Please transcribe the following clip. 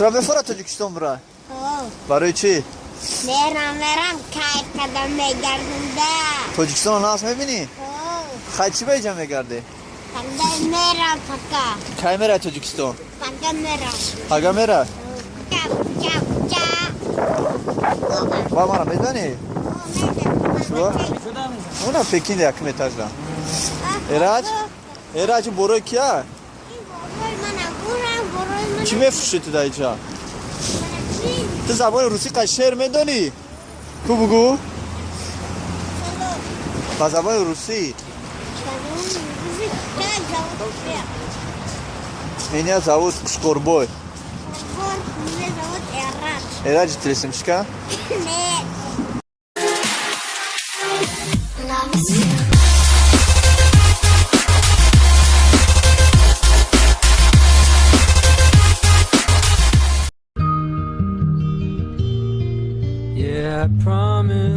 Тура мефора Тоҷикистон бира? Барои чӣ? Мерам, мерам, кайф кардам, мегардам да. Тоҷикистонро нағз мебинӣ? Хай, чӣ ба иҷа мегардӣ? Пага мерам, пага. Кай мерай Тоҷикистон? Пага мерам. Пага мерай? Чап, чап, чап. Ба мара медонӣ? Чӯ? Уна Пекин якум этажда. Эраҷ? Эраҷ, борои кия? Чӣ мефурӯшӣ ту дар иҷа? Ту забони русӣ қай шеър медонӣ? Ту бугӯ? Ба забони русӣ. Меня зовут Шкорбой. Меня зовут Эрадж. Эраҷ Тресимшка? Нет. Love you. Yeah, I promise.